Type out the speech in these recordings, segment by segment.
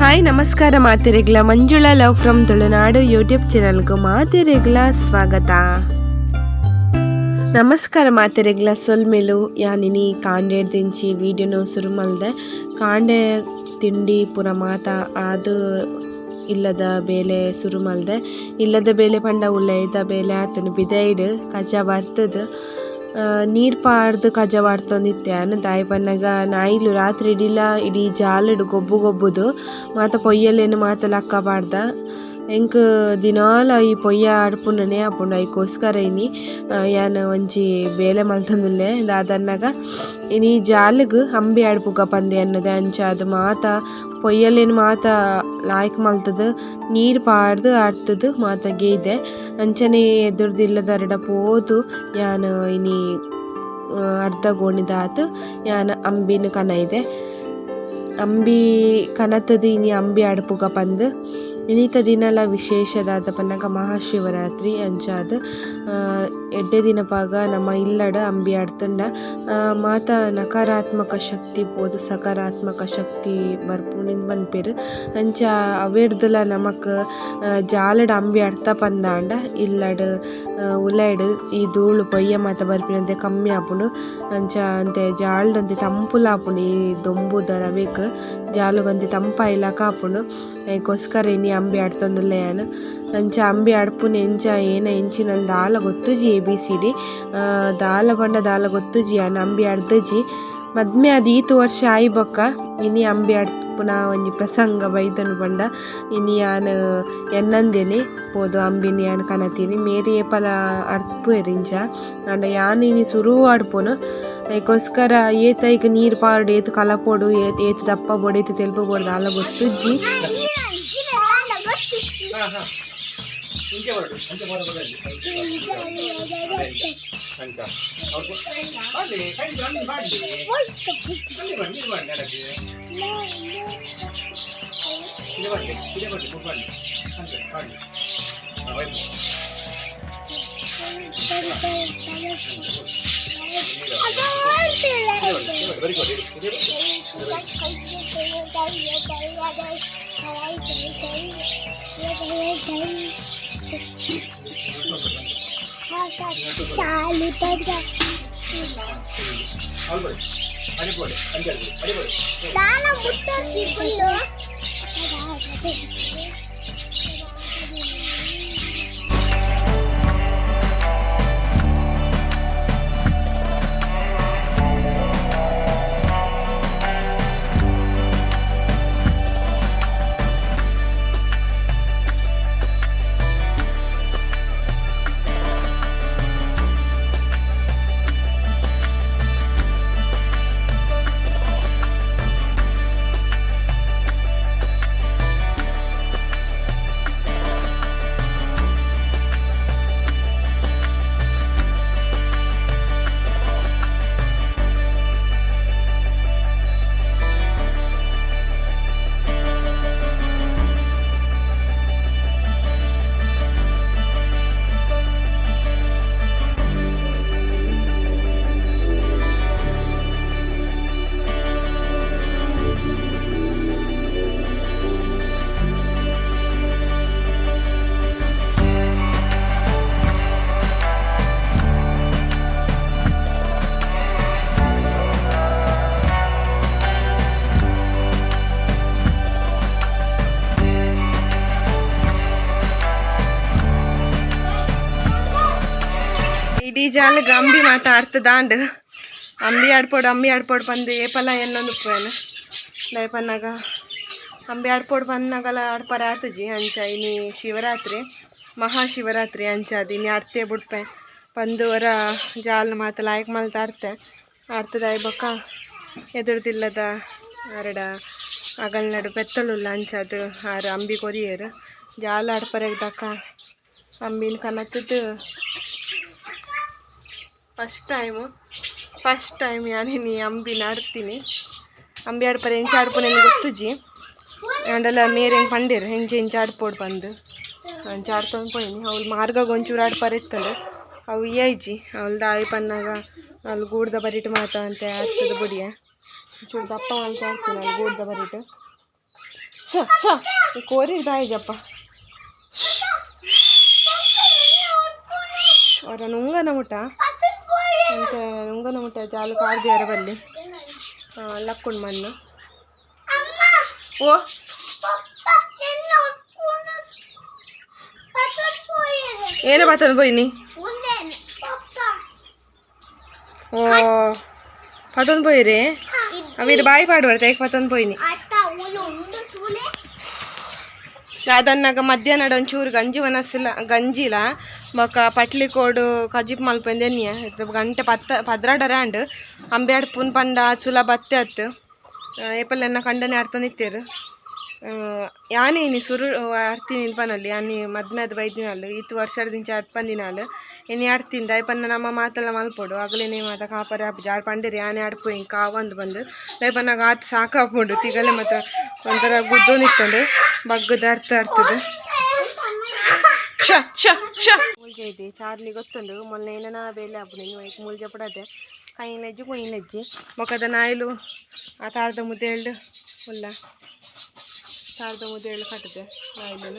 Hi ನಮಸ್ಕಾರ ಮಾತೆರೆಗ್ಲ Manjula love from Tulunadu YouTube ಚಾನಲ್ಗೆ ಮಾತೆರೆಗ್ಲ ಸ್ವಾಗತ. ನಮಸ್ಕಾರ ಮಾತೆರೆಗ್ಲ ಸೊಲ್ಮೆಲು. ಯಾನಿನಿ ಕಾಂಡೆ ದಿಂಚಿ ವೀಡಿಯೋನು ಶುರು ಮಲ್ದೆ. ಕಾಂಡೆ ತಿಂಡಿ ಪೂರ ಮಾತ ಆದ್ ಇಲ್ಲದ ಬೇಲೆ ಶುರು ಮಲ್ದೆ. ಇಲ್ಲದ ಬೇಲೆ ಪಂಡ ಉಲೈದ ಬೇಲೆ ಆತನು ಬಿದೈಡ್ ಕಜ ಬರ್ತದ ನೀರ್ ಪಾಡ್ದ್ ಕಜ ವಾಡ್ತೊಂದಿತ್ತೆ. ಯಾನ್ ದಾಯೆ ಪನ್ನಗ ನಾಯಿಲು ರಾತ್ರಿ ಇಡಿಲ ಇಡೀ ಜಾಲುಡು ಗೊಬ್ಬು ಗೊಬ್ಬುದು ಮಾತ ಪೊಯ್ಯಲೆನ್ ಮಾತ ಲಕ್ಕ ಪಾಡ್ದ. ಎಂಕ್ ದಿನಾಲ ಈ ಪೊಯ್ಯ ಆಡ್ಪುಂಡನೆ ಆಪುಂಡು. ಐಕೋಸ್ಕರ ಇನಿ ಯಾನ್ ಒಂಜಿ ಬೇಲೆ ಮಲ್ತೊಂದುಲ್ಲೆ. ದಾದನ್ನಗ ಇನಿ ಜಾಲುಗು ಅಂಬಿ ಆಡ್ಪುಗ ಪಂದ್ ಎನ್ನದೆ. ಅಂಚಾದ್ ಮಾತ ಪೊಯ್ಯಲೆನ್ ಮಾತ ಲಾಯ್ಕ್ ಮಲ್ತುದು ನೀರ್ ಪಾಡ್ದ್ ಅರ್ತುದು ಮಾತ ಗೇಯ್ದೆ. ಅಂಚನೆ ಎದುರ್ದು ಇಲ್ಲದರಡ ಪೋದು ಯಾನ್ ಇನಿ ಅರ್ಧ ಗೋಣಿದಾತ್ ಯಾನ್ ಅಂಬಿನ್ ಕನೈದೆ. ಅಂಬಿ ಕನತುದು ಇನಿ ಅಂಬಿ ಆಡ್ಪುಗ ಪಂದ್. ಇನಿತ ದಿನಲ ವಿಶೇಷ ದಾದ ಪನ್ನಗ ಮಹಾಶಿವರಾತ್ರಿ. ಅಂಚಾದ್ ಎಡ್ಡೆ ದಿನಪಾಗ ನಮ ಇಲ್ಲಡ್ ಅಂಬಿ ಆಡ್ತುಂಡ ಮಾತ ನಕಾರಾತ್ಮಕ ಶಕ್ತಿ ಪೋದು ಸಕಾರಾತ್ಮಕ ಶಕ್ತಿ ಬರ್ಪುಂಡು ಪನ್ಪೆರ್. ಅಂಚ ಅವೆಡ್ದುಲ ನಮಕ್ ಜಾಲಡ್ ಅಂಬಿ ಅಡ್ತ ಪಂದಾಂಡ ಇಲ್ಲಡ್ ಉಲೈಡ್ ಈ ಧೂಳು ಪೊಯ್ಯೆ ಮಾತ ಬರ್ಪಿನಂತೆ ಕಮ್ಮಿ ಆಪುಂಡು. ಅಂಚ ಅಂತೆ ಜಾಲ್ಡ್ ಒಂತೆ ತಂಪುಲ ಆಪುಂಡು. ಈ ದೊಂಬುದ ರವೆಕ್ ಜಾಲುಗ್ ಒಂತೆ ತಂಪಾಯಿಲಕ ಆಪುಂಡು. ಐಕೋಸ್ಕರ ಇನಿ ಅಂಬಿ ಆಡ್ತೊಂದುಲ್ಲೆ ಯಾನ್. ಅಂಚ ಅಂಬಿ ಆಡ್ಪುನ ಎಂಚ ಏನ ಎಂಚಿನ ದಾಲ ಗೊತ್ತುಜಿ ಎ ಬಿ ಸಿ ಡಿ ದಾಲ ಪಂಡ ದಾಲ ಗೊತ್ತುಜಿ. ಯಾನ್ ಅಂಬಿ ಆಡ್ದುಜಿ. ಮದ್ಮೆ ಆದ್ ಈತ್ ವರ್ಷ ಆಯಿ ಬೊಕ್ಕ ಇನಿ ಅಂಬಿ ಆಡ್ಪುನ ಒಂಜಿ ಪ್ರಸಂಗ ಬೈದುಂಡು ಪಂಡ ಇನಿ ಯಾನ್ ಎನ್ನಂದೇನೆ ಪೋದು ಅಂಬಿನ್ ಯಾನ್ ಕನತಿನಿ. ಮೇರ್ ಏಪಲ ಅಡ್ಪುವೆರ್ ಇಂಚ ಆಂಡ ಯಾನ್ ಇನಿ ಸುರು ಆಡ್ಪುನು. ಐಕೋಸ್ಕರ ಏತ್ ಐಕ್ ನೀರ್ ಪಾರ್ಡ್ ಏತ್ ಕಲಪೊಡು ಏತ್ ಏತ್ ದಪ್ಪ ಬೋಡು ಏತ್ ತೆಲ್ಪು ಬೋಡು ದಾಲ ಗೊತ್ತುಜ್ಜಿ. ಇಡೀ ಜಾಲಗ್ ಅಂಬಿ ಮಾತ ಅರ್ಥ ದಾಂಡ್ ಅಂಬಿ ಆಡ್ಪೋಡು ಅಂಬಿ ಆಡ್ಪೋಡು ಪಂದ್ ಏಪಲ ಎನ್ನೊಂದು ಉಪ್ಪುವೆನ್. ದಾಯೆ ಪನ್ನಗ ಅಂಬಿ ಆಡ್ಪೋಡು ಪನ್ನಗಲ ಆಡ್ಪರೆ ಆತುಜಿ. ಅಂಚ ಇನಿ ಶಿವರಾತ್ರಿ ಮಹಾಶಿವರಾತ್ರಿ ಅಂಚಾದ್ ಇನಿ ಆಡ್ತೆ ಬುಡ್ಪೆ ಪಂದ್ ಒರ ಜಾಲ್ ಮಾತ ಲಾಯ್ಕ್ ಮಲ್ತ್ ಆಡ್ತೆ. ಆಡ್ತದಾಯ್ ಬೊಕ್ಕ ಎದುರ್ದಿಲ್ಲದ ಅರಡ ಅಗಲ್ನಡು ಪೆತ್ತಲುಲ್ಲ. ಅಂಚಾದ್ ಆರ್ ಅಂಬಿ ಕೊರಿಯೆರ್. ಜಾಲ್ ಆಡ್ಪರೆಗ್ ದಕ್ಕ ಅಂಬಿನ್ ಕನತುದು ಫಸ್ಟ್ ಟೈಮ್ ಯಾನ್ ಇನಿ ಅಂಬಿನ್ ಆಡ್ತೀನಿ. ಅಂಬಿ ಆಡ್ಪರೆ ಎಂಚ ಆಡ್ಪುನ ಗೊತ್ತುಜಿ. ಆಂಡಲ ಮೇರ್ ಎಂಕ್ ಪಂಡೆರ್ ಎಂಚ ಎಂಚ ಆಡ್ಪೊಡು ಪಂದ್. ಅಂಚ ಆಡ್ತೊಂದು ಪೋಯಿನಿ. ಅವ್ಲು ಮಾರ್ಗಗ್ ಒಂಚೂರು ಆಡ್ಪರೆ ಇತ್ತುಂಡು ಅವು ಇಜ್ಜಿ. ಅವ್ಲು ದಾಯಿ ಪನ್ನಗ ಅವ್ಲು ಗೂಡ್ದ ಬರಿಟ್ ಮಾತ ಅಂತೆ ಆಡ್ತದ ಬುಡಿಯ. ಒಂಚೂರು ದಪ್ಪ ಮಲ್ತ್ ಆಡ್ತೀನಿ ಅವ್ಲು ಗೂಡ್ದ ಬರಿಟ್. ಶ ಶ ಕೋರಿ ದಾಯಿಜಪ್ಪ ಅವರ ನುಂಗನ ಮುಟ್ಟ ಅಂತ ನುಂಗನ ಮುಟ್ಟ ಜಾಲು ಕಾಡ್ದಿಯಾರ ಬಲ್ಲಿ ಲಕ್ಕುಂಡು ಮಣ್ಣು. ಓ ಏನೇ ಬರ್ತದೆ ಬೋಯ್ನಿ? ಓ ಪತೊಂದು ಪೋಯಿರಿ ಅವಿರು ಬಾಯಿ ಪಾಡುವರ್ ತೈಕ್ ಪತೊಂದು ಪೋಯಿನಿ. ಅದನ್ನಾಗ ಮಧ್ಯಾಹ್ನ ಒಂಚೂರು ಗಂಜಿ ವನಸಿಲ್ಲ ಗಂಜಿಲ ಬೊಕ ಪಟ್ಲಿ ಕೋಡು ಕಜಿಪ್ ಮಲ್ಪಂದು ಎನ್ನಿಯ ಗಂಟೆ ಪತ್ತ ಪದ್ರಾಡರ ಆಂಡ್ ಅಂಬೆ ಅಡ್ಪುನ್ ಪಂಡ ಸುಲ ಬತ್ತೆ ಅತ್ತು ಏಪಲ್ ಎನ್ನ ಕಂಡನೆ ಆಡ್ತೊಂದಿತ್ತೇರು. ಯಾನೆ ಇನಿ ಸುರು ಆಡ್ತೀನಿ ಪನಲ್ಲಿ ಯಾನಿ ಮದ್ಮೆ ಅದು ಬೈದಿನಾಲು ಇತ್ತು ವರ್ಷದಿಂಚ ಅಡ್ಪಂದಿನಾಲು ಇನಿ ಆಡ್ತೀನಿ ದಾಯ ಪನ್ನ ನಮ್ಮ ಮಾತೆಲ್ಲ ಮಲ್ಪೊಡು ಅಗಲೇನೆ ಮಾತ ಕಾಪರೆ ಆಪುಜಿ ಆಡ್ ಪಂಡೇರಿ ಯಾನೆ ಆಡ್ಪು ಹಿಂಗೆ ಕಾವಂದು ಬಂದು ದಾಯ ಪನ್ನಾಗ ಆತ್ ಸಾಕಾಪುಂಡು ತಿಗಲೆ ಮತ್ತು ಒಂಥರ ಗುದ್ದೊಂದಿತ್ತುಂಡು ಬಗ್ಗದ ಅರ್ಥ ಆಡ್ತದೆ. ಶ ಶ ಶ ಮುಲ್ಜೆ ಇದೆ ಚಾರ್ಲಿ ಗೊತ್ತುಂಡು ಮೊನ್ನೆ ಏನ ಬೇಲೆ ಆಪುಂಡು ಇನ್ನು ಐಕ್ ಮುಲ್ಜೆ ಪಡದೆ ಕೈಲೆಜ್ಜು ಕುಯ್ಲೆಜ್ಜಿ ಮೊಕದ ನಾಯಿಲು ಆ ತಾರದ ಮುದ್ದೇಳು ಉಲ್ಲ ತಾರದ ಮುದ್ದೇಳು ಕಟ್ಟದೆ ನಾಯಿಲು.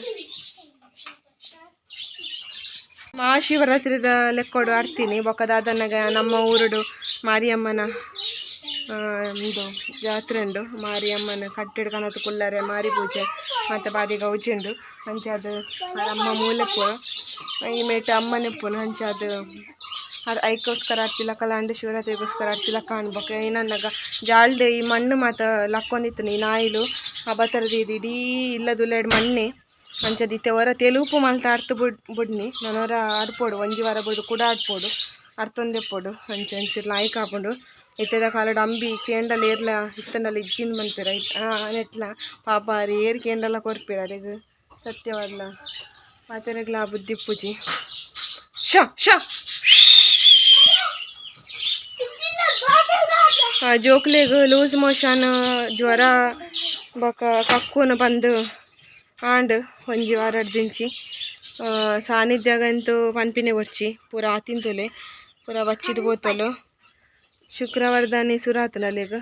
ಮಹಾಶಿವರಾತ್ರಿದ ಲೆಕ್ಕೊಡು ಆಡ್ತೀನಿ ಬೊಕದ ಅದನ್ನಾಗ ನಮ್ಮ ಊರುಡು ಮಾರಿಯಮ್ಮನ ಇದು ಜಾತ್ರೆ ಉಂಡು. ಮಾರಿಯಮ್ಮನ ಕಟ್ಟೆಡ್ ಕಣತ್ ಕುಲ್ಲರೆ ಮಾರಿ ಪೂಜೆ ಮತ್ತು ಬಾದಿ ಗೌಜಿ ಉಂಡು. ಅಂಚಾದ್ ಅಮ್ಮ ಮೂಲೆಪ್ಪುನು ಈ ಮೇಟ್ ಅಮ್ಮನೆಪ್ಪುನು ಅಂಚಾದ್ ಅದು ಐಕೋಸ್ಕರ ಆಡ್ತಿ ಲಕ್ಕಲಾಂಡ್ ಶಿವರಾತ್ರಿಗೋಸ್ಕರ ಆಡ್ತಿ ಲಕ್ಕ ಬೊಕ ಏನನ್ನಾಗ ಜಾಲ್ಡ್ ಈ ಮಣ್ಣು ಮಾತ ಲಕ್ಕೊಂದಿತ್ತು ಈ ನಾಯಿಲು ಅಬತರದ ಇದು ಇಡೀ ಇಲ್ಲದುಲ್ಲೆಡ್ ಮಣ್ಣೆ. ಅಂಚದ ಇತ್ತೆ ಒರ ತೆಲುಪು ಮಲ್ತ ಅರ್ತ್ ಬುಡ್ ಬುಡ್ನಿ ನನೊರ ಆಡ್ಪೋಡು ಒಂಜಿ ವಾರ ಬುಡ್ದು ಕುಡ ಆಡ್ಪೋಡು ಅರ್ತೊಂದೆಪ್ಪೊಡು ಅಂಚ ಅಂಚೂರು ಲಾಯ್ಕ್ ಆಪುಂಡು. ಇತ್ತೆದ ಕಾಲಡ್ ಅಂಬಿ ಕೇಂಡಲ ಏರ್ಲ ಇತ್ತಂಡಲ ಇಜ್ಜಿಂದ್ ಮನ್ಪೆರ್ ನೆಟ್ಲ ಪಾಪ ಆರ್ ಏರ್ ಕೇಂಡಲ ಕೊರ್ಪೆರ್ ಅರೆಗ್ ಸತ್ಯವಾದ್ಲ ಮಾತೆರೆಗ್ಲ ಆ ಬುದ್ಧಿ ಇಪ್ಪುಜಿ. ಶ ಶ ಜೋಕ್ಲೆಗ್ ಲೂಸ್ ಮೋಷನ್ ಜ್ವರ ಬೊಕ ಕಕ್ಕುನ ಬಂದು ಆಂಡ್ ಒಂಜಿ ವಾರಡ್ದಿಂಚಿ ಸಾನ್ನಿಧ್ಯಾಗಂತೂ ಪನ್ಪಿನೆ ಬೊರ್ಚಿ ಪೂರ ಆತಿಂತೊಲೆ ಪೂರ ಬಚ್ಚಿದ್ ಪೋತೊಲು. ಶುಕ್ರವಾರದಾನಿ ಸುರು ಆತುಂಡು ಅಲೆಗ್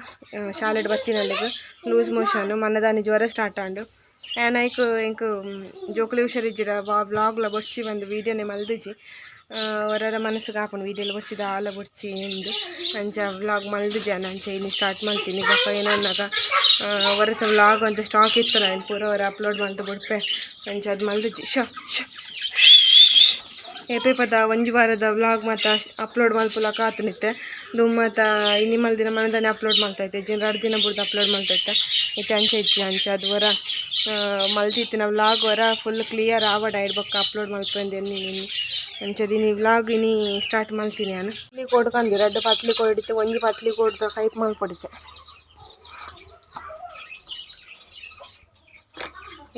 ಶಾಲೆಡ್ ಬತ್ತಿನಲ್ಲೆಗ್ ಲೂಸ್ ಮೋಷನ್ ಮನ್ನದಾನಿ ಜ್ವರ ಸ್ಟಾರ್ಟ್ ಆಂಡ್. ಯಾನ್ ಐಕ್ ಎಂಕ್ ಜೋಕುಲೆಗ್ ಹುಷಾರಿಜ್ಜಿಡ ವಾ ವ್ಲಾಗ್ಲ ಬೊರ್ಚಿ ಬಂದು ವೀಡಿಯೋನೆ ಮಲ್ದಿಜಿ. ಒರರ ಮನಸ್ಸಿಗೆ ಆಪುಂಡು ವೀಡಿಯೋಲ ಬೊರ್ಚಿ ದಾಲ ಬೊರ್ಚಿ ಇಂದ್ ಅಂಚ ವ್ಲಾಗ್ ಮಲ್ದಿಜಿ ಯಾನ್. ಅಂಚ ಇನಿ ಸ್ಟಾರ್ಟ್ ಮಲ್ತೀನಿ ಬೊಕ ಏನನ್ನಾಗ ಒರತ ವ್ಲಾಗ್ ಒಂತೆ ಸ್ಟಾಕ್ ಇತ್ತುಂಡ ಐನ್ ಪೂರ ಒರ ಅಪ್ಲೋಡ್ ಮಲ್ತ್ ಬುಡ್ಪೆ ಅಂಚ ಅದು ಮಲ್ದಿಜಿ. ಶ ಶ ಏಪೇಪದ ಒಂಜಿ ವಾರದ ವ್ಲಾಗ್ ಮಾತ ಅಪ್ಲೋಡ್ ಮಲ್ಪುಲಕ ಆತುಂಡಿತ್ತೆ ದುಂಬು ಮಾತ ಇನಿ ಮಲ್ದಿನ ಮನದಾನಿ ಅಪ್ಲೋಡ್ ಮಲ್ತೈತೆ ಇಜ್ಜಿಂಡ ರಡ್ಡ್ ದಿನ ಬುಡ್ದು ಅಪ್ಲೋಡ್ ಮಲ್ತೈತೆ ಇತ್ತೆ ಅಂಚ ಇಜ್ಜಿ. ಅಂಚ ಅದು ಒರ ಮಲ್ತಿತ್ತಿನ ವ್ಲಾಗ್ ಒರ ಫುಲ್ ಕ್ಲಿಯರ್ ಆವಡ್ ಐಡ್ ಬೊಕ್ಕ ಅಪ್ಲೋಡ್ ಮಲ್ಪಂದು ಎನ್ನಿನಿ ಇನಿ. ಅಂಚದ ಇನಿ ವ್ಲಾಗ್ ಇನಿ ಸ್ಟಾರ್ಟ್ ಮಲ್ತೀನಿ ಯಾನ್. ಪತ್ಲಿ ಕೋಡ್ ಕಂದು ರಡ್ಡ್ ಪತ್ಲಿ ಕೋಡ್ ಇತ್ತೆ ಒಂಜಿ ಪತ್ಲಿ ಕೋಡ್ದ ಕೈಪ್ ಮಲ್ಪೊಡಿತ್ತೆ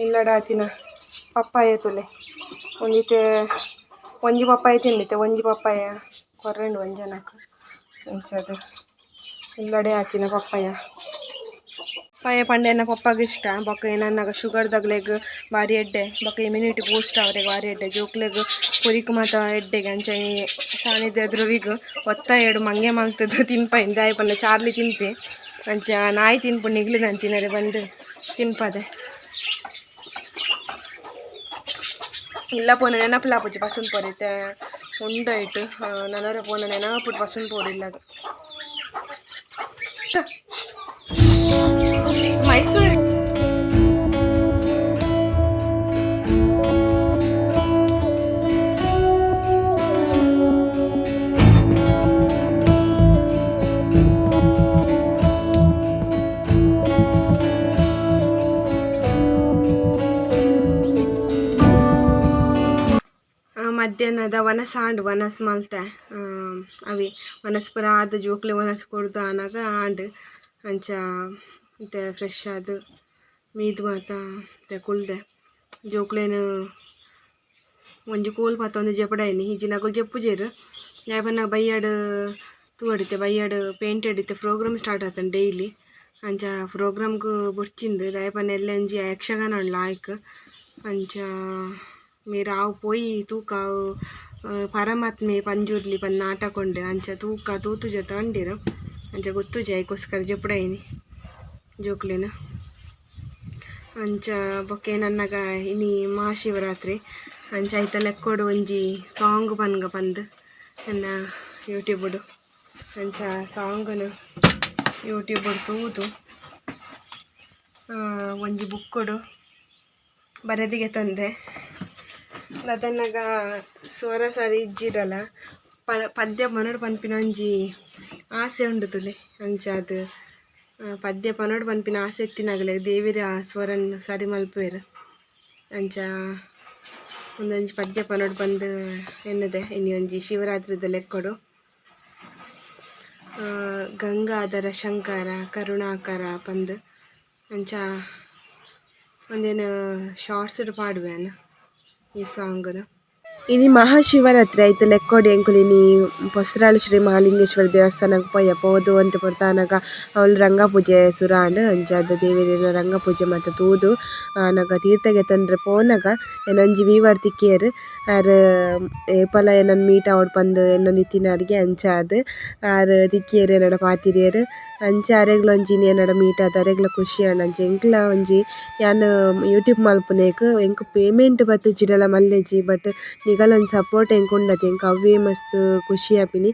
ಇಲ್ಲಡ ಆತಿನ ಪಪ್ಪಾಯ ತುಲೆ ಒಂಜಿತೆ ಒಂಜಿ ಪಪ್ಪಾಯ ತಿಂಡಿತ್ತೆ ಒಂಜಿ ಪಪ್ಪಾಯ ಕೊರ್ರೆಂಡು ಒಂಜಿ ಜನಕ್ ಅಂಚದ ಇಲ್ಲಡೆ ಆತಿನ ಪಪ್ಪಾಯ. ಪಪ್ಪಾಯ ಪಂಡ ಎನ್ನ ಪಪ್ಪಾಗ್ ಇಷ್ಟ ಬೊಕ್ಕ ಏನನ್ನಾಗ ಶುಗರ್ ದಗ್ಲೆಗ್ ಬಾರಿ ಎಡ್ಡೆ ಬೊಕ್ಕ ಇಮ್ಯುನಿಟಿ ಬೂಸ್ಟ್ ಅವರೆಗ್ ಬಾರಿ ಎಡ್ಡೆ ಜೋಕ್ಲೆಗ್ ಪುರಿಕ್ ಮಾತ ಎಡ್ಡೆಗೆ. ಅಂಚ ಈ ಸಾನಿಧ್ಯ ಧ್ರುವಿಗ್ ಒತ್ತಾಯಡ್ ಮಂಗೆ ಮಲ್ತುದು ತಿನ್ಪೈನ್ ದಾಯೆ ಪಂಡ ಚಾರ್ಲಿ ತಿನ್ಪೆ ಅಂಚ ನಾಯಿ ತಿನ್ಪುಂಡು ನಿಗ್ಲು ತಿನರೆ ಬಂದು ತಿನ್ಪದೆ. ಇಲ್ಲ ಪೋನ ನೆನಪುಲ ಆಪುಜಿ ಬಸ್ಸುಂದು ಪೋರೆ ಇತ್ತೆ ಉಂಡು ಐಟ್ ನನೊರ ಪೋನ ನೆನಪುಡು ಬಸ್ಸುಂದು ಪೋಡು ಇಲ್ಲಗ್. ಮೈಸೂರು ಮಧ್ಯಾಹ್ನದ ವನಸ್ ಆಂಡ್ ವನಸ್ ಮಲ್ತೆ ಅವಿ ವನಸ್ ಪೂರ ಆದ್ ಜೋಕ್ಲೆ ವನಸ್ ಕೊರ್ದು ಆನಗ ಆಂಡ್ ಅಂಚ ಇತ್ತೆ ಫ್ರೆಶ್ ಆದ್ ಮೀದ್ ಮಾತ ಇತ್ತೆ ಕುಲ್ದೆ ಜೋಕ್ಲೆನ್ ಒಂಜಿ ಕೋಲ್ ಪತ್ತೊಂದು ಜೆಪುಡಾಯಿನಿ ಇಜ್ಜಿಂಡ ಅಕುಲು ಜೆಪ್ಪುಜೆರ್ ದಾಯೆ ಪನ್ನಗ ಬಯ್ಯಡ್ ತೂವೊಡಿತ್ತೆ ಬಯ್ಯಡ್ ಪೇಂಟೆಡ್ ಇತ್ತೆ ಪ್ರೋಗ್ರಾಮ್ ಸ್ಟಾರ್ಟ್ ಆತುಂಡು ಡೈಲಿ ಅಂಚ ಪ್ರೋಗ್ರಾಮ್ಗ್ ಬೊಡ್ಚಿಂದು ದಾಯೆ ಪಂಡ ಎಲ್ಲೆ ಒಂಜಿ ಯಕ್ಷಗಾನ ಉಂಡು ಲಾಯ್ಕ್ ಅಂಚ ಮೇರ್ ಆವು ಪೋಯಿ ತೂಕ ಅವು ಪರಮಾತ್ಮೆ ಪಂಜುರ್ಲಿ ಪಂದ್ ನಾಟಕ ಉಂಡು ಅಂಚ ತೂಕ ತೂತುಜ ಪಂಡೆರ್ ಅಂಚ ಗೊತ್ತುಜಿ ಐಕೋಸ್ಕರ ಜೆಪುಡಾಯಿನಿ ಜೋಕ್ಲೆನ್. ಅಂಚ ಬೊಕ್ಕ ಏನನ್ನಗ ಇನಿ ಮಹಾಶಿವರಾತ್ರಿ. ಅಂಚ ಐತ ಲೆಕ್ಕೊಡು ಒಂಜಿ ಸಾಂಗ್ ಪನ್ಗ ಪಂದ್ ಎನ್ನ ಯೂಟ್ಯೂಬುಡು. ಅಂಚ ಸಾಂಗ್ನು ಯೂಟ್ಯೂಬುಡು ತೂದು ಒಂಜಿ ಬುಕ್ಕುಡು ಬರೆದಿಗೆ ತಂದೆ. ಅದನ್ನಗ ಸ್ವರ ಸರಿ ಇಜ್ಜಿಡಲ ಪದ್ಯ ಪನೊಡು ಪನ್ಪಿನ ಒಂಜಿ ಆಸೆ ಉಂಡು ತುಲೆ. ಅಂಚ ಅದು ಪದ್ಯ ಪನೊಡು ಪನ್ಪಿನ ಆಸೆ ಇತ್ತಿನಾಗಲೆ ದೇವೆರ್ ಆ ಸ್ವರನ್ ಸರಿ ಮಲ್ಪುವೆರ್. ಅಂಚ ಉಂದೊಂಜಿ ಪದ್ಯ ಪನೊಡು ಪಂದ್ ಎನ್ನುದೆ ಇನಿ ಒಂಜಿ ಶಿವರಾತ್ರಿದ ಲೆಕ್ಕೊಡು. ಗಂಗಾಧರ ಶಂಕರ ಕರುಣಾಕರ ಪಂದ್ ಅಂಚ ಒಂದೇನು ಶಾರ್ಟ್ಸ್ ಪಾಡುವೆ ಈ ಸಾಂಗ್ನು. ಇನಿ ಮಹಾಶಿವರಾತ್ರಿ ಐತ ಲೆಕ್ಕೊಡು ಎಂಕುಲು ಇನಿ ಪೊಸರಾಳು ಶ್ರೀ ಮಹಾಲಿಂಗೇಶ್ವರ ದೇವಸ್ಥಾನಗ್ ಪೋಯ ಪೋದು ಒಂತೆ ಪೊರ್ತಾನಗ ಅವ್ಲು ರಂಗಪೂಜೆ ಸುರು ಆಂಡ್. ಅಂಚಾದ್ ದೇವೆರೆನ ರಂಗಪೂಜೆ ಮಾತ ತೂದು ಆನಗ ತೀರ್ಥ ಗೆತೊನ್ರೆ ಪೋನಗ ಎನೊಂಜಿ ವೀವರ್ ತಿಕ್ಕಿಯೆರ್. ಆರ್ ಏಪಲ ಎನನ್ ಮೀಟ್ ಆವೊಡು ಪಂದ್ ಎನ್ನೊಂದಿತ್ತಿನಾರ್ಗೆ ಅಂಚಾದ್ ಆರ್ ತಿಕ್ಕಿಯೆರ್ ಎನಡ ಪಾತೆರಿಯೆರ್. ಅಂಚ ಅರೆಗ್ಲ ಒಂಜಿ ಇನಿ ಎನಡ ಮೀಟ್ ಆದ್ ಅರೆಗ್ಲ ಖುಷಿ ಆಂಡ್. ಅಂಚ ಎಂಕ್ಲ ಒಂಜಿ ಯಾನ್ ಯೂಟ್ಯೂಬ್ ಮಲ್ಪುನೇಕ್ ಎಂಕ್ ಪೇಮೆಂಟ್ ಬತ್ತಿಜಿಡಲ ಮಲ್ಲೆಜಿ ಬಟ್ ನಿಗಲ ಒಂಜಿ ಸಪೋರ್ಟ್ ಎಂಕ್ ಉಂಡತೆ ಎಂಕ್ ಅವ್ವೇ ಮಸ್ತ್ ಖುಷಿ ಆಪಿನಿ.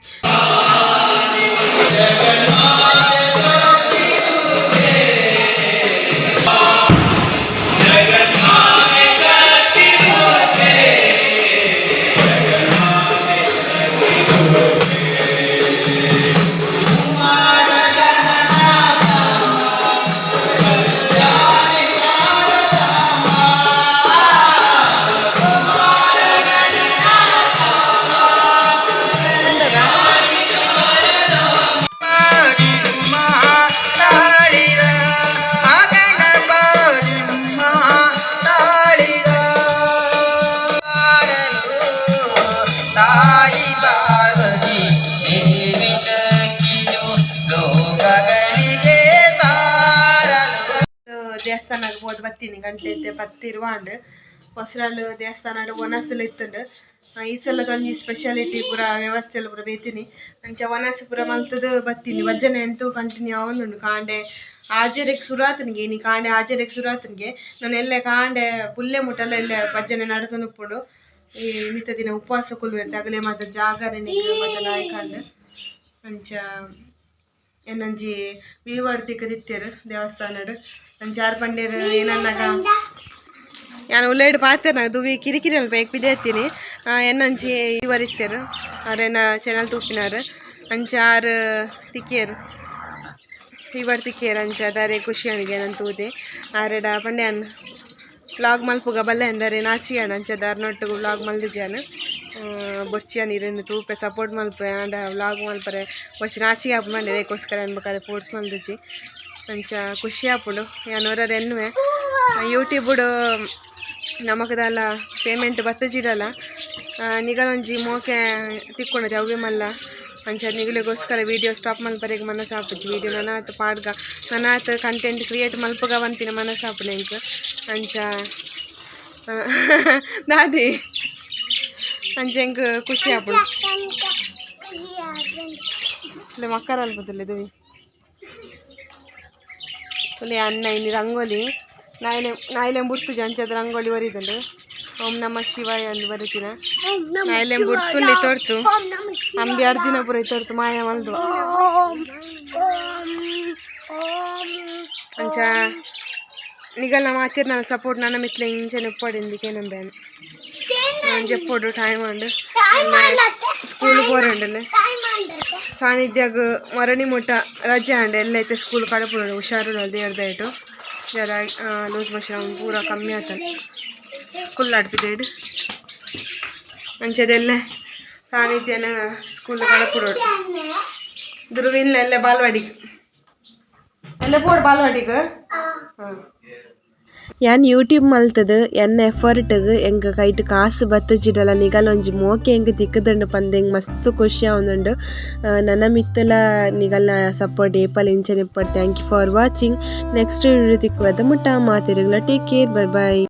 ದೇವಸ್ಥಾನಗ್ ಪೋದು ಬತ್ತೀನಿ ಗಂಟೆ ಇತ್ತೆ ಪತ್ತಿರುವ ಆಂಡ್. ಪೊಸರಾಳು ದೇವಸ್ಥಾನ ಒನಸುಲು ಇತ್ತುಂಡು. ಈ ಸಲದ ಒಂಜಿ ಸ್ಪೆಷಾಲಿಟಿ ಪೂರ ವ್ಯವಸ್ಥೆ ಪೂರ ಬೇತಿನಿ. ಅಂಚ ಒನಸು ಪೂರ ಮಲ್ತುದು ಬತ್ತೀನಿ. ಭಜನೆ ಅಂತೂ ಕಂಟಿನ್ಯೂ ಆವೊಂದುಂಡು. ಕಾಂಡೆ ಆಜರೆಗ್ ಸುರಾತನಿಗೆ ಇನಿ ಕಾಂಡೆ ಆಜರೆಗ್ ಸುರಾತನಿಗೆ ನಾನು ಎಲ್ಲೆ ಕಾಂಡೆ ಪುಲ್ಲೆ ಮುಟ್ಟಲ ಎಲ್ಲೆ ಭಜನೆ ನಡತೊಂದು ಉಪ್ಪುಂಡು. ಈ ಇನ್ನಿತ ದಿನ ಉಪವಾಸ ಕುಲ್ವೆರ್ ಅಗಲೆ ಮಾತ ಜಾಗರಣೆಗ್ ಮಾತ ಲಾಯ್ಕಂಡ್. ಅಂಚ ಎನ್ನೊಂಜಿ ವೀವರ್ ತಿಕ್ಕದಿತ್ತೆರ್ ದೇವಸ್ಥಾನಡ್. ಅಂಚ ಆರ್ ಪಂಡೆರ್ ಏನನ್ನಗ ಯಾನ್ ಉಲ್ಲೇಡ್ ಪಾತೆರ್ನ ದುವಿ ಕಿರಿಕಿರಿ ಅಲ್ಪ ಪಿದೆತ್ತೀನಿ. ಎನ್ನೊಂಜಿ ಇವರ್ ಇತ್ತೆರ್ ಅರೆನ ಚಾನಲ್ ತೂಪಿನಾರ್. ಅಂಚ ಆರ್ ತಿಕ್ಕಿಯೆರ್ ಇವರ್ ತಿಕ್ಕಿಯೆರ್. ಅಂಚ ದಾರೆ ಖುಷಿ ಆಂಡ್ ಎನನ್ ತೂದೆ. ಆರೆಡ ಪಂಡೆ ಯಾನ್ ವ್ಲಾಗ್ ಮಲ್ಪುಗ ಬಲ್ಲೆ ಅಂದರೆ ನಾಚಿಯಾಣ. ಅಂಚ ದಾರ್ನೊಟ್ಟುಗು ವ್ಲಾಗ್ ಮಲ್ದಿಜಾನ್ ಬೊರ್ಚಿ ಇರೆನ್ ತೂಪೆ ಸಪೋರ್ಟ್ ಮಲ್ಪೆ ಆಂಡ ವ್ಲಾಗ್ ಮಲ್ಪರೆ ಬೊರ್ಚಿ ನಾಚಿಗೆ ಆಪುಂಡು ಪಂಡೆರ್ ಐಕೋಸ್ಕರ ಯಾನ್ ಬೊಕ ಫೋರ್ಸ್ ಮಲ್ದಿಜಿ. ಅಂಚ ಖುಷಿ ಆಪುಂಡು. ಯಾನ್ ಒರರ್ ಎನ್ನುವೆ ಯೂಟ್ಯೂಬುಡು ನಮಕ್ ದಾಲ ಪೇಮೆಂಟ್ ಬತ್ತುಜಿಡಲ ನಿಗಲೊಂಜಿ ಮೋಕೆ ತಿಕ್ಕೊಂಡತೆ ಅವ್ವೆ ಮಲ್ಲ. ಅಂಚ ನಿಗಲೆಗೋಸ್ಕರ ವೀಡಿಯೋ ಸ್ಟಾಪ್ ಮಲ್ಪರೆಗ್ ಮನಸ್ಸು ಆಪುಜಿ. ವೀಡಿಯೋ ನನಾತ್ ಪಾಡ್ಗ ನನಾತ್ ಕಂಟೆಂಟ್ ಕ್ರಿಯೇಟ್ ಮಲ್ಪುಗ ಪನ್ಪಿನ ಮನಸ್ಸು ಆಪುಂಡು ಎಂಕ್. ಅಂಚ ದಾದಿ ಅಂಚ ಎಂಕ್ ಖುಷಿ ಆಪುಂಡು. ಇಲ್ಲ ಮಕ್ಕರ ಅಲ್ಪುದುಲ್ಲೆ ದುವಿ ತುಲೆ ಅನ್ನ ಇನಿ ರಂಗೋಲಿ ನಾಯಿಲೆ ನಾಯಿಲೆ ಬುಡ್ತುಜಿ ಅಂಚದ ರಂಗೋಲಿ ಬರೀದುಂಡು. ಓಂ ನಮ ಶಿವಾಯ ಅಂದ್ ಬರೀತಿನ ನಾಯಿಲೆ ಬುಡ್ತುಂಡು ತೋರ್ತು ಅಂಬಿ ಅರ್ದಿನ ಪೂರ ತೋರ್ತು ಮಾಯ ಮಲ್ದು. ಅಂಚ ನಿಗಲ್ನ ಮಾತಿರ್ನಲ್ಲ ಸಪೋರ್ಟ್ ನನ್ನ ಮಿತ್ಲೆ ಇಂಚನೆ ಉಪ್ಪಡಿಂದಿಕೆ ನಂಬೆ ಜೆಪ್ಪೊಡು ಟೈಮ್ ಆಂಡ್ ಸ್ಕೂಲ್ ಪೋರಂಡಲೆ ಸಾನ್ನಿಧ್ಯಾಗ ಮರಣಿ ಮುಟ್ಟ ರಜೆ ಆಂಡ್ ಎಲ್ಲ ಐತೆ ಸ್ಕೂಲ್ ಕಡಪುಂಡು ಹುಷಾರುಲ್ಲ ದೇರ್ದಾಯ್ಟು ಜರ ಲೂಸ್ ಮೋಷನ್ ಪೂರ ಕಮ್ಮಿ ಆತಲ್ ಕುಲ್ಲಾಡ್ಪಿದೇಡು ಅಂಚದೆಲ್ಲ ಸಾನ್ನಿಧ್ಯನ ಸ್ಕೂಲ್ ಕಡಪುಡೋಡು. ಧ್ರುವಿನ್ಲ ಎಲ್ಲ ಬಾಲ್ವಾಡಿಗ್ ಎಲ್ಲ ಪೋಡು ಬಾಲ್ವಾಡಿಗ್. ಹಾಂ ಯಾನ್ ಯೂಟ್ಯೂಬ್ ಮಲ್ತದು ಎನ್ನ ಎಫರ್ಟ್ಗ್ ಎಂಕ್ ಕೈಟ್ ಕಾಸು ಬತ್ತುಜಿಡಲ ನಿಗಲ ಒಂಜಿ ಮೋಕೆ ಎಂಕ್ ತಿಕ್ಕುದುಂಡು ಪಂದ್ ಎಂಕ್ ಮಸ್ತ್ ಖುಷಿ ಆವೊಂದುಂಡು. ನನ ಮಿತ್ತಲ ನಿಗಲ್ನ ಸಪೋರ್ಟ್ ಏಪಲ ಇಂಚನೆ ಇಪ್ಪಡ್. Thank you for watching. Next video ತಿಕ್ಕುವ ಮುಟ್ಟ ಮಾತೆರೆಗ್ಲ take care. Bye bye.